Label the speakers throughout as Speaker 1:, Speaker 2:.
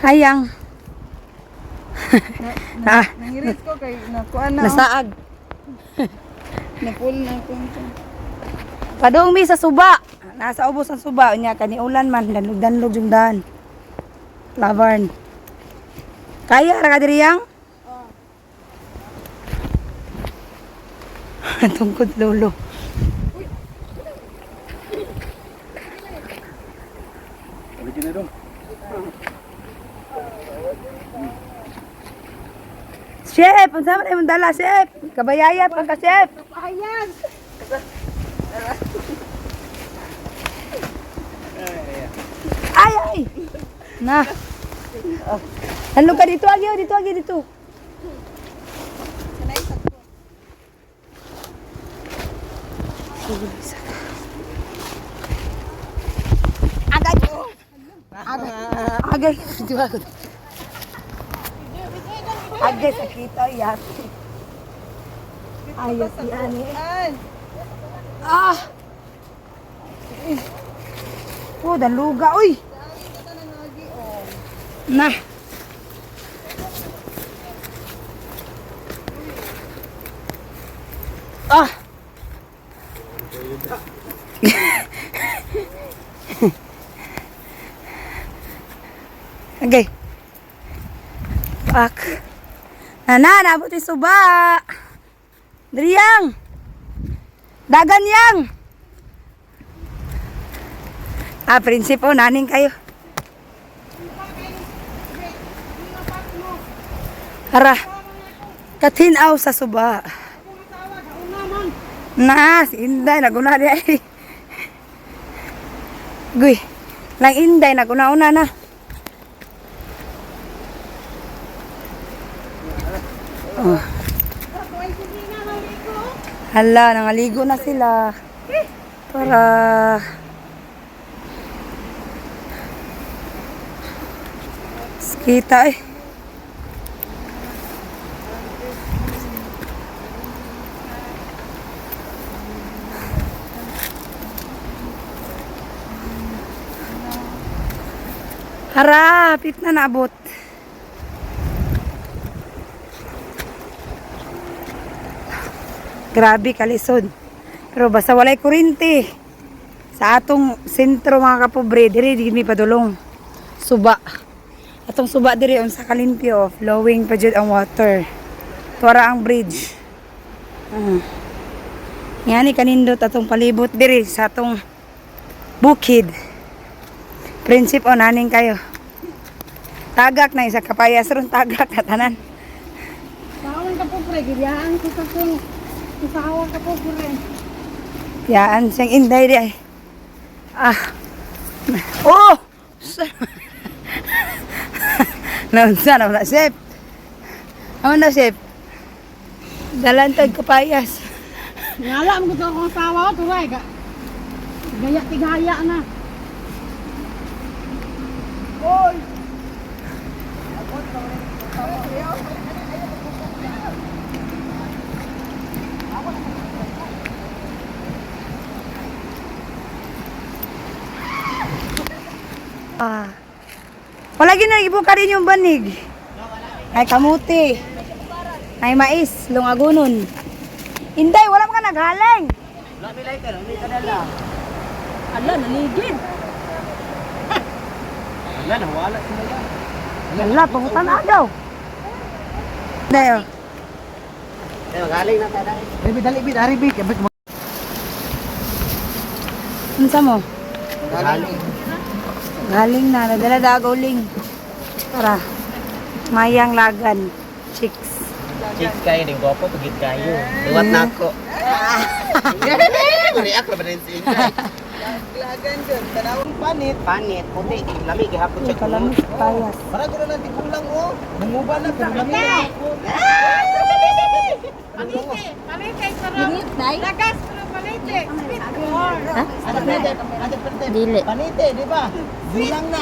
Speaker 1: Hayang. Ah,
Speaker 2: Nangiris ko kay nakuan na.
Speaker 1: Nasaag.
Speaker 2: Napul na ko.
Speaker 1: Padung mi sa suba. Nasa ubos ang suba unya kani ulan man danlog-danlog yung daan. Lavern. Kaya ra ka diri yang? Tungkod lolo.
Speaker 3: Balikin na dong.
Speaker 1: Chef, unsa man imong dala, chef? Kabayayat man ka, chef. Ay ay. Na. Ano ka dito agi, oh, dito agi dito. Agay. Agay. Agay. Dito ako. Agay sakit ay yati. Ayos yan eh. Ah! Oh, daluga, uy! Na! Ah! Okay. Pak. Nana, nabot yung suba. Driyang. Dagan yang. Ah, prinsipo, naning kayo. Tara. Katinaw sa suba. Na, si Inday, naguna di ay. Guy, lang Inday, naguna-una na. Oh. Hala, nangaligo na sila. Para kita eh. Harapit na naabot. Grabe kalisod. Pero basta walay kurinte. Sa atong sentro, mga kapobre, diri di mi padulong. Suba. Atong suba diri unsa kalimpyo, flowing pa jud ang water. Tuara ang bridge. Yani kanindot atong palibot diri sa atong bukid. Prinsip o naning kayo. Tagak na isa kapayas ron tagak na tanan.
Speaker 2: Sawan ka po pre, gibiyaan ko sa kong. Sawan ka po pre.
Speaker 1: Yaan siyang inday di ay. Ah. Oh! Naunsa na wala, chef. Ano na, chef? Dalantag kapayas.
Speaker 2: Ngala mo ko akong asawa ko tuway ka. Gaya tigaya na.
Speaker 1: Ah. Wala gina ibuka rin yung banig. Ay kamuti. Ay mais, lungagunon. Inday, wala man ka naghaling.
Speaker 2: Ala, naligid.
Speaker 3: Wala, nawala sila yan.
Speaker 1: Wala, pangutan agaw. Inday, oh.
Speaker 3: Dali, dali, dali, dali, dali.
Speaker 1: Unsa mo?
Speaker 3: Galing.
Speaker 1: Galing na, nadala dagoling. Tara. Mayang lagan. Chicks.
Speaker 4: Chicks kayo, ding gwapo, pagit kayo. Liwat na ako. React na ba rin si Inday?
Speaker 2: Lagan dyan, tanawang
Speaker 4: Panit. Panit, puti. Lami, gihapon siya.
Speaker 1: Kalamis payas.
Speaker 3: Para ko na natin kulang oh. Nanguba na, pero lami na.
Speaker 2: Palite, palite, sarap. Lagas pero palite. Sweet corn.
Speaker 3: Ate, pwede, ate, pwede.
Speaker 5: Dili.
Speaker 3: Panite, di ba? Gulang na.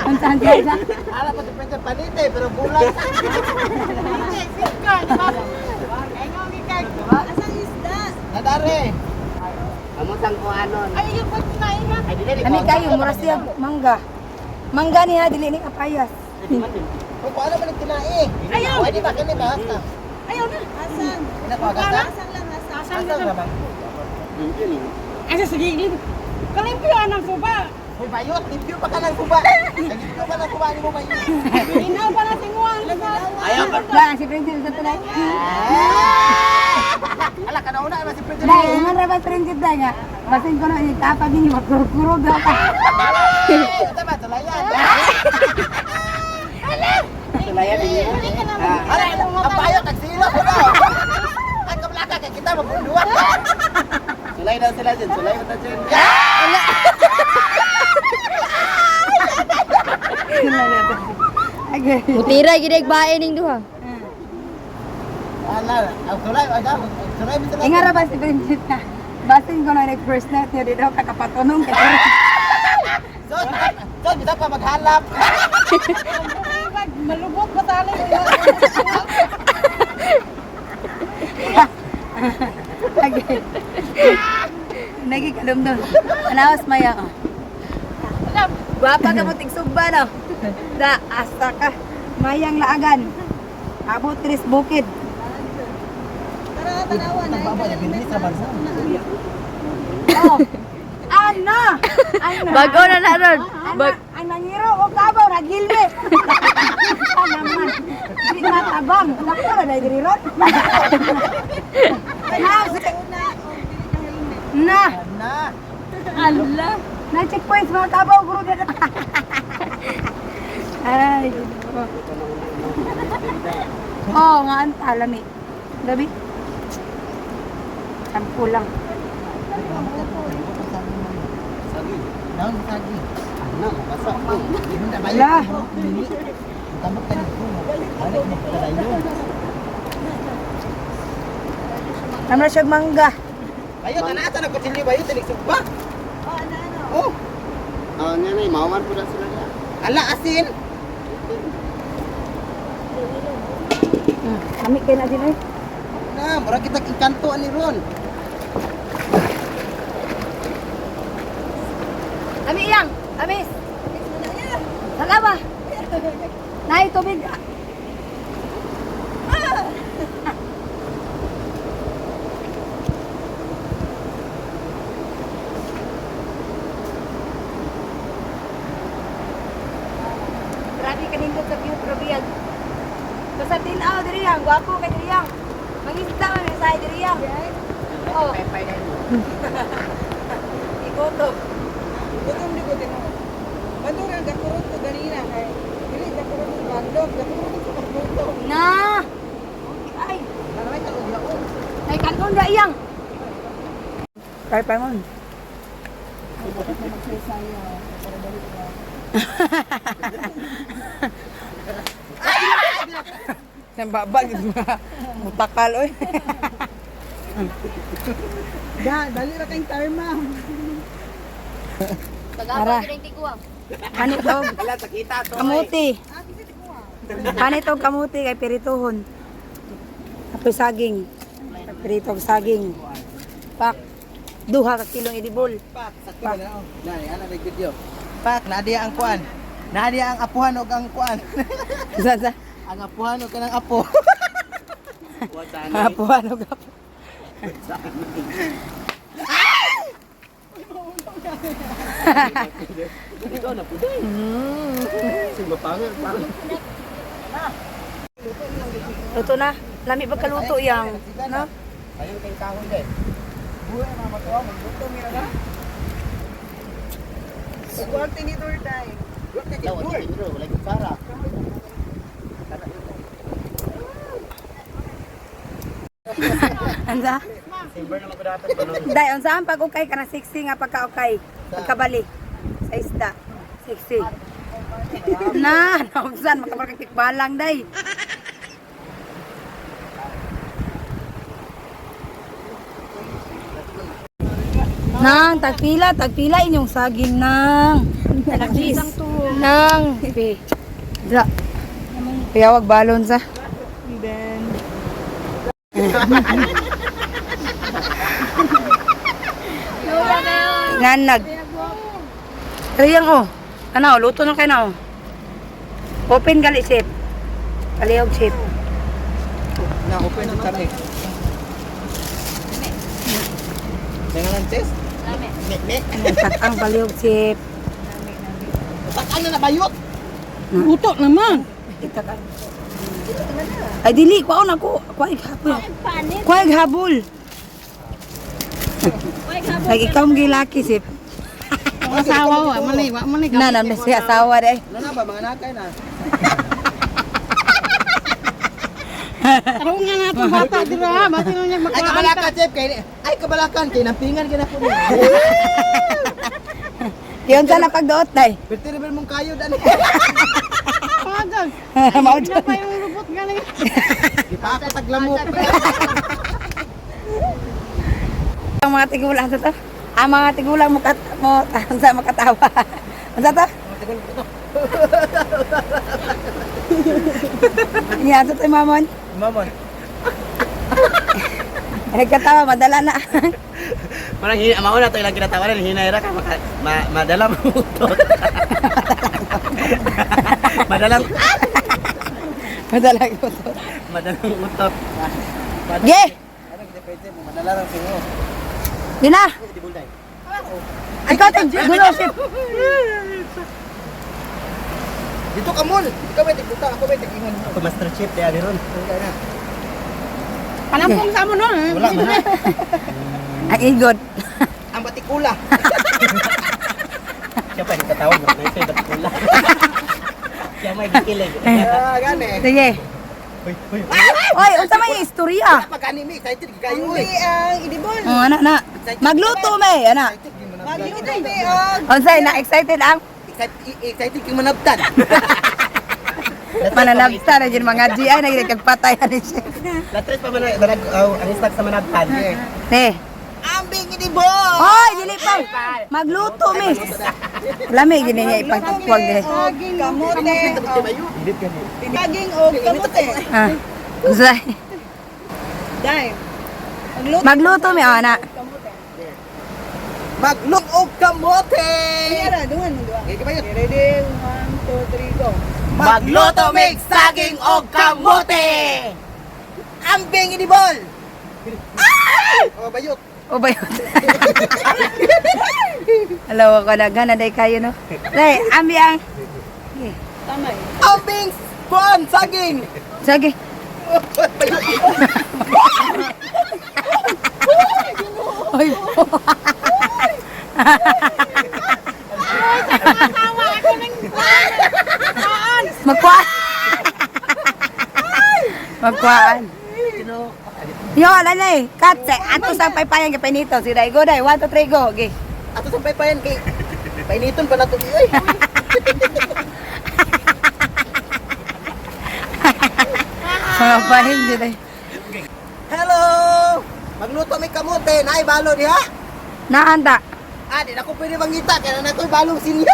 Speaker 1: Ang saan siya?
Speaker 3: Alam mo, pwede panite, pero gulang na.
Speaker 2: Palite, sweet corn. Di ba? Ay, nga kay. Asang isda?
Speaker 3: Nadare.
Speaker 4: Amo sang kuhanon.
Speaker 2: Ay, yung pag kumain ha.
Speaker 4: Ay, dili,
Speaker 1: Kami kayo, mura siya mangga. Mangga ni ha, dili ni kapayas.
Speaker 3: Kung paano man ang tinae. Ayaw! Pwede ba kini ba?
Speaker 2: Ayaw na. Asan?
Speaker 3: Ina ko agad.
Speaker 2: Asan lang asan?
Speaker 3: Asan naman?
Speaker 2: Asa sige. Kalimpyo anang suba.
Speaker 3: Hoy bayot, limpyo pa ka ng kuba. Limpyo pa ng kuba ni mo bayot.
Speaker 2: Inaw pa na tinguan.
Speaker 4: Ayaw pa.
Speaker 1: Ba, si Princess sa tulay.
Speaker 3: Ala kana una ba si President?
Speaker 1: Dai, ingon ra ba Princess dai nga. Basin ko na itapag ninyo magkurog-kurog daw ka.
Speaker 3: Ito ba tulayan?
Speaker 4: Sulayan ninyo.
Speaker 3: Ala, ang bayot nagsilo ko daw. Ang kablaka kay kita magbunduan.
Speaker 4: Sulay daw sila dyan. Sulay mo ta dyan.
Speaker 1: Okay.
Speaker 5: Mutira gid ay bae ning duha.
Speaker 3: Ala, ang tulay, ay daw, tulay mo sila.
Speaker 1: Ingon ra ba si Princess na. Basin ko na like first night niya di daw kakapatunong kay.
Speaker 3: So, so kita pa maghalap.
Speaker 2: Malubot ba tali?
Speaker 1: Okay. Nagi kalumdum. Anawas maya ko. Gwapa ka mo tigsugba no. Da asa ka. Mayang laagan. Abot tres bukid.
Speaker 2: Tara, tanawa na.
Speaker 3: Baba, binis ra bansa.
Speaker 1: Oh. Ana. Ana.
Speaker 5: Bago na na ron.
Speaker 1: Bag ang nangiro o kabaw nagilme. Naman. Di matabang. Dako na dai diri ron. Na.
Speaker 3: Na.
Speaker 1: Na. Na checkpoints mga kabaw guro na. Ay. Ginoo. Oh, nga anta lami. Gabi. Sampu lang.
Speaker 3: Sagi. Naon sagi.
Speaker 4: Ano, mabasa ko.
Speaker 1: Ala.
Speaker 3: Tambok ka nito. Balik mo padayon.
Speaker 1: Tama siya mangga.
Speaker 3: Ayo tanah asa na kutsilyo ba yun tinig sugba? Oh,
Speaker 4: Oh, nga na, mawan po na sila niya.
Speaker 3: ala asin.
Speaker 1: Lami kay na din ay.
Speaker 3: Na, mura kita engkanto ani ron.
Speaker 1: Lami iyang. Amis. Salamat. Nay tubig. Grabe ka nindot sa view pero biyag. Basta tinaw diri ang gwapo kay diri ang. Mangisda man sa diri ang. Oh. Igutom.
Speaker 2: Gutom di ko tinuod. Bandura gakurot ko ganina kay dili gakurot ko bandog, gakurot ko pagluto.
Speaker 1: Na. Ay,
Speaker 3: Karamay ka ugyaon.
Speaker 1: ay kanon da iyang. Kay pa mon. Nang baba gid ba? Mutakal oy.
Speaker 2: Da, dali ra kayong tarma.
Speaker 1: Tara. Panit og
Speaker 4: Ala, sakita to.
Speaker 1: kamuti. Panit og kamuti kay pirituhon. Apoy saging. Pirito og saging. Pak. Duha ka kilong edibol.
Speaker 3: Pak, sakto na oh. Na, ana may video. Pak, naadiya ang kuan. Naadiya ang apuhan og ang kuan.
Speaker 1: Sa sa.
Speaker 3: Ang apuhan og kanang apo.
Speaker 1: Apo ano ka?
Speaker 4: Ikaw na po din. Simapangan, parang.
Speaker 1: Luto na. Lami ba kaluto yang? No?
Speaker 3: Ayun kay kahoy dai.
Speaker 2: Buhay mga matuwa, magluto mi ra. Kuwang tinidor dai.
Speaker 4: Wala, wala, wala, kutsara.
Speaker 1: Ansa?
Speaker 4: Silver na magdapat pa nun.
Speaker 1: Day, unsa ang pag-ukay ka na 60 nga pagka-ukay? Pagkabali sa isda. 60. Na, naunsan makaparkagtikbalang day. Nang, tagpila, tagpila inyong saging nang. Tagpis. Nang. Pi. Dra. Piyawag balon sa.
Speaker 2: Then
Speaker 1: Nanag. Riyang oh. Ano, luto na kayo na oh. Open gali, chef. Palihog, chef.
Speaker 3: Na open sa kami. Nangalan test? Me me.
Speaker 1: Ang palihog, chef.
Speaker 3: Takang na nabayot.
Speaker 2: Luto naman.
Speaker 1: Itakang. Ay, dili. Kuha na ko. Kuha habol. Kuha habol. Like, ikaw ang gilaki, chef.
Speaker 2: Asawa wa man ni, wa man ni.
Speaker 1: Na, na, siya asawa dai.
Speaker 3: Wala na ba mga nakay na?
Speaker 2: Tarong nga nato bata dira, bati na niya
Speaker 3: Ay kabalakan chef kay ay kabalakan kay nampingan kay nako niya.
Speaker 1: Yun sana pagduot, day.
Speaker 3: Perti rebel mong kayo dani.
Speaker 2: Padag.
Speaker 1: Mao dyan.
Speaker 2: Pa yung lubot galing.
Speaker 3: Gipako taglamok.
Speaker 1: Ang mga tigulang sa to. Ang mga tigulang mo kat mo sa makatawa. Unsa to? Niya to mamon.
Speaker 3: Mamon.
Speaker 1: Nagkatawa madala na.
Speaker 4: Parang hina, mauna to ilang kinatawanan, hinay ra ka maka, ma, madala mo utot. madalang
Speaker 1: Madala ko to.
Speaker 4: madalang utot.
Speaker 1: Ge,
Speaker 3: Ano kita pwede mo madala ra singo.
Speaker 1: Dina.
Speaker 3: Di bulday.
Speaker 1: Ikaw tag gulo sip.
Speaker 3: Dito ka mol. Ikaw may tigbuta, ako may tigingon.
Speaker 4: Ako Master Chief di ron.
Speaker 3: Kaya na.
Speaker 2: Palampong sa mo no.
Speaker 3: Wala man.
Speaker 1: Ang igod.
Speaker 3: Ang batikula.
Speaker 4: Siya pa katawag mo, na siya batikula. Siya may gikilig.
Speaker 3: Ah, gani.
Speaker 1: Sige.
Speaker 4: Uy, uy.
Speaker 1: Oy, unsa may istorya?
Speaker 3: Pag anime, excited kayo oy.
Speaker 2: Hindi ang idibol.
Speaker 1: Oh, ana na. Magluto may, ana.
Speaker 3: Excited gyud manabtan.
Speaker 2: Magluto mi og
Speaker 1: Unsay na excited ang
Speaker 3: Excited excited gyud manabtan.
Speaker 1: mananabta na jud mga GI na gid kagpatay ani chef.
Speaker 4: Latres pa man manag oh, ang istak sa managtan.
Speaker 1: Ne.
Speaker 3: Ambing idibol.
Speaker 1: Oy, dili pa. Magluto miss. Lami gini niya ipagtukwag dire.
Speaker 2: og kamote.
Speaker 4: Hindi ka ni.
Speaker 2: Saging og kamote.
Speaker 1: Ah. Unsay?
Speaker 2: Dai. Magluto.
Speaker 1: Magluto mi oh, ana.
Speaker 2: Kamote.
Speaker 3: Maglok og kamote.
Speaker 2: Kaya dungan mo duha.
Speaker 3: Okay, kabayot.
Speaker 2: Okay, ready? 1, 2, 3, go.
Speaker 3: Magluto mig saging og kamote. Ambing idibol. Oh, bayot.
Speaker 1: O ba yun? Hello, ako na gana day kayo no. Day, ambi ang. Okay.
Speaker 2: Tama eh.
Speaker 3: Ambing kuan saging.
Speaker 1: Sige. Oy. Magkuan. Magkuan. Yo, alay, cut. Ato sa paypayan kay Pinito. Sige, day, go day. 1, 2, 3, go. Okay.
Speaker 3: Ato sa paypayan kay painiton pa nato oy.
Speaker 1: Mga pahin dito.
Speaker 3: Hello. Magluto mig kamote, naay balo diha.
Speaker 1: Naanda.
Speaker 3: Ah, di na ko pwede mangita kay na ako'y balong sinya.